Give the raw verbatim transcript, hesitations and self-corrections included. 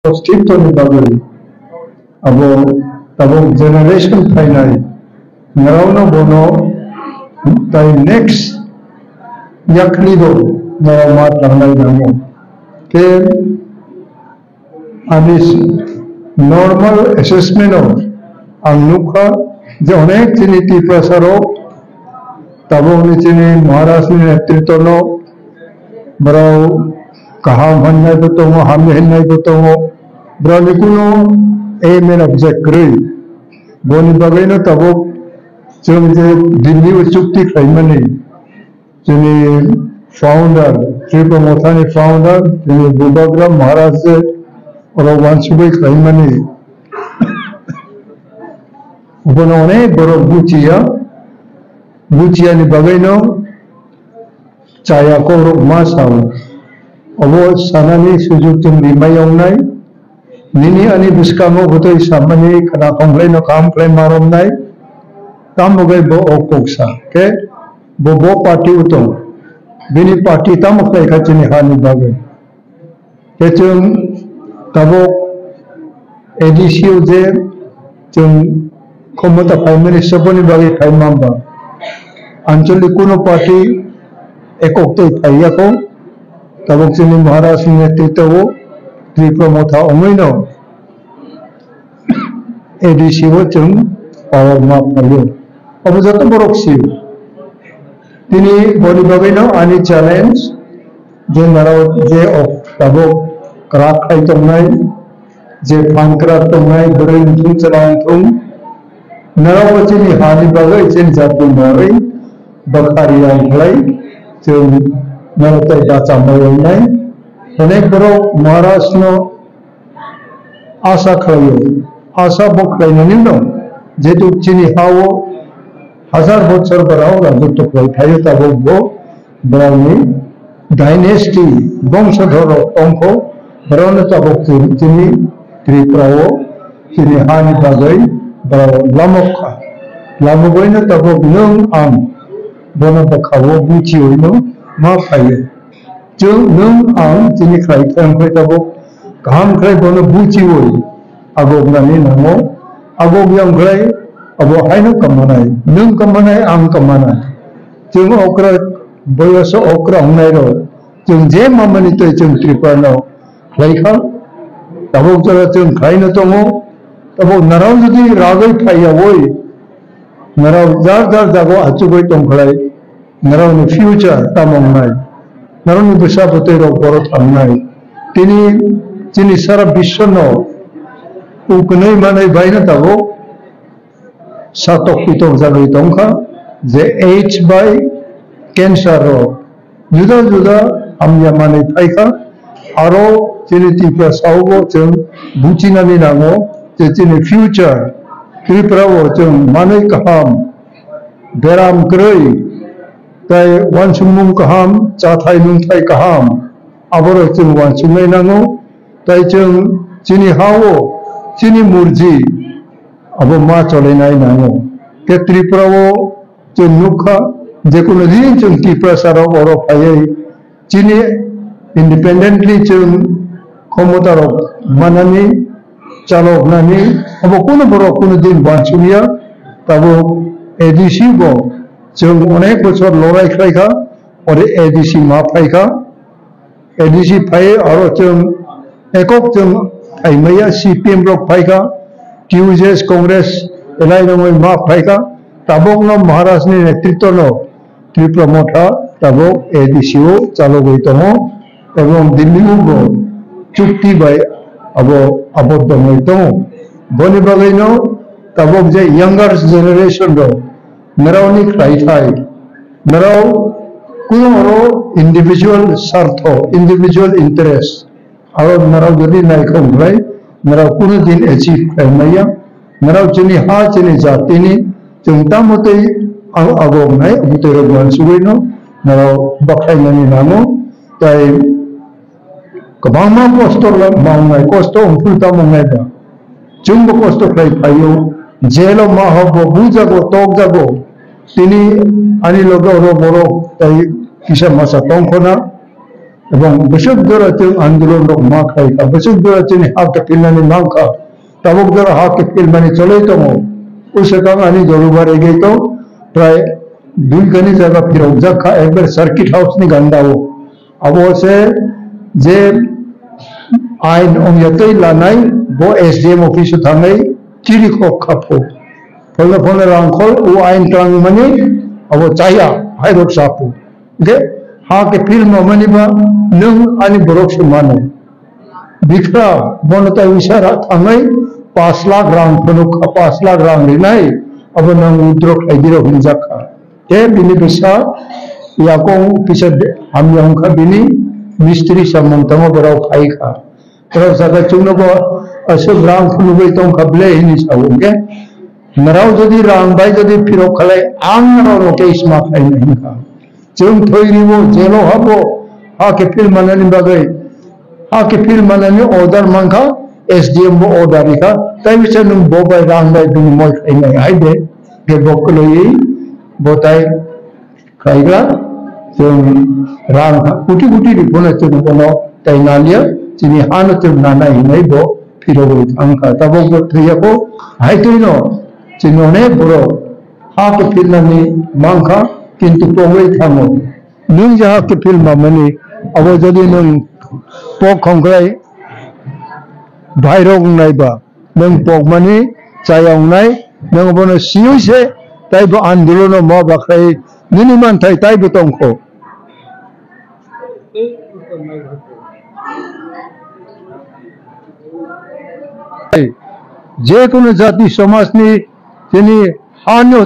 Ostitwni bagwi abo tabuk generation phainai norokno bono tai next yakni bo norok ma tlangnai nango. Khe ani normal assessment o ang nukha je onek chini Tiprasa rok tabukni chini Maharaj ni netritwno borok kaham hwnwi bo tongo, hamya hwnwi bo tongo. Borokni kunu aim and object kwrwi. Boni bagwino tabuk chwng je Delhi o chukti khlaimani, chini founder, Tripura Mothani founder, chini Bubagra Maharaj je oro uansugwi khlaimani. Bono onek borok buchiya, buchiyani bagwino chaya kokrok ma sao. Obo sanani sujug chwng rimai wngnai. Nini ani bwskango bwtwi samani khwnakhom khlaino kaham khlai ma romnai. Tamo khe bo o kok sa khe bo, bo party o tong. Bini party tamo khlai kha chini hani bagwi. Khe chwng tabuk A D C o je chwng khomota phaimani saboni bagwi phai mamba. Anchalik kuno party ekok tei phai yakho. Tabuk chini Maharaj ni netritwo o Tripura Motha wngwino A D C o chwng power ma phaio. Obo joto borok sio. Tini boni bagwino ani challenge je norok je o tabuk kwrak khai tongnai, je phan kwrak tongnai, bwrwi wngthung, chwla wngthung, norok bo chini hani bagwi, chini jatini bagwi bwkha riyang khlai chwng norok tei bacha mai wngnai. Onek borok Maharaj no asa khlaio, asa bo khlainani no, jehetu chini ha-o hazar bochor borok rajotw khlai phaio, tabuk bo borokni dynasty, bongsothor rok tongkho, borokno tabuk chini, chini Tripura-o chini hani bagwi borok lamok kha. Lamogwino tabuk nwng ang bono bwkha-o buchiwino ma phaio. Chwng nwng ang chini khlai thang khlai tabuk kaham khlai bono buchiwi agok nani nango. Agok yang khlai abo haino kamanai, nwng kamanai, ang kamanai. Chwng okra boyoso okra wngnai rok, chwng je mamani twi chwng Tripura no khlai kha. Tabuk jora chwng khlaino tongo. Tabuk narao jodi ragwi phaiyawi, narao jar jar jago achugwi tongkhlai, narao ni future tamo wngnai, narao ni bwsa bwtwi rok boro thangnai. Tini chini sara biswa no ukwnwi manwi baino tabuk satok pitok jagwi tongkha je age bai cancer rok juda juda hamya manwi phaikha. Aro chini Tiprasa o bo chwng buchinani nango je chini future Tripura o chwng manwi kaham, beram kwrwi tei uansukmung kaham, chathai nungthai kaham, aborok chwng uansuknai nango. Tei chwng chini ha-o chini murji abo ma cholenai nango. Khe Tripura o chwng nukha, jekunu din chwng Tiprasa rok oro phaiwi chini independently chwng khomota rok manani, chaloknani, abo kunu borok kunu din uansukya. Tabuk A D C bo chwng onek bochor lorai khlaikha, ore A D C ma phaikha. A D C phai aro chwng ekok chwng phaimaya, C P M rok phaikha, T U J S Congress elai rongwi ma phaikha, tabokno Maharaj ni netritwno Tripura Motha tabok A D C o chalogwi tongo, ebong Delhi o bo chukti bai abo aboddo wngwi tongo. Boni bagwino tabok je younger generation rok, norokni khlaithai, norok kunu oro individual sartho, individual interest, aro norok jodi naikhong khlai, norok kunu din achieve khlai maya, norok chini ha, chini jatini, chwng tamo tei ang abo wngnai, obo tei rok uansugwino norok bakhrainani nango, tai kwbangma kosto la-, mangnai, kosto wngphuru tamo wngnai ba. Chwngbo kosto khlai phaio, jail o ma hokbo bujago, tokjago. Tini ani loge oro borok tai kisa masa tongkhona. Ebong bwswk jora chwng andolon rok ma khlai kha, bwswk jora chini ha kiphilnani mang kha, tabuk jora ha kiphilmani choloi tongo. Uswkang ani joluba regei tong, prai dui kani jaga phirokjak kha, ekbar circuit house ni ganda o. Abo se je ain ongya tei lanai bo S D M office o thangwi chiri kok kha phu. Phone phone rang khol o ain twlang mani abo chaya hai rok sa phu. Ge ha kiphilma mani ba nwng ani borok se mano. Bikra bono tai wisa ra thangwi pash lakh rang phunuk kha, pash lakh rang rinai abo nwng withdraw khlai di rok hinjak kha. Tei bini bwsa yakung kisa de-, hamya wngkha bini mistri samung tangma borok phai kha. Borok saka chwngno bo aswk rang phunugwi tongkha ble hini sa hwnkhe. Narao jodi rang bai jodi phirok khalai ang narao no case ma khlaina hinkha. Chwng thwi ribo jelo habo ha kiphil manani bagwi. Ha kiphil manani order mankha, S D M bo order rikha. Tai bisa nwng bo bai rang bai bini moi khlainai hai de. Ge bo kwlwi bo tai khlaigra. Chwng rang ha kuti kuti riphano chwng bono tai naliya. Chini hano chwng nanai hinwi bo phirogwi thangkha. Tabok bo thwiya kho hai twino chini onek borok ha kiphilnani mankha kintu pogwi thango. Nwng je ha kiphil mamani abo jodi nwng pok khongkrai bhairok wngnai ba nwng pokmani chaya wngnai nwng abono siyui se taibo andolono ma bakhrai nini manthai taibo tongkho. Je kono jati somajni chini hano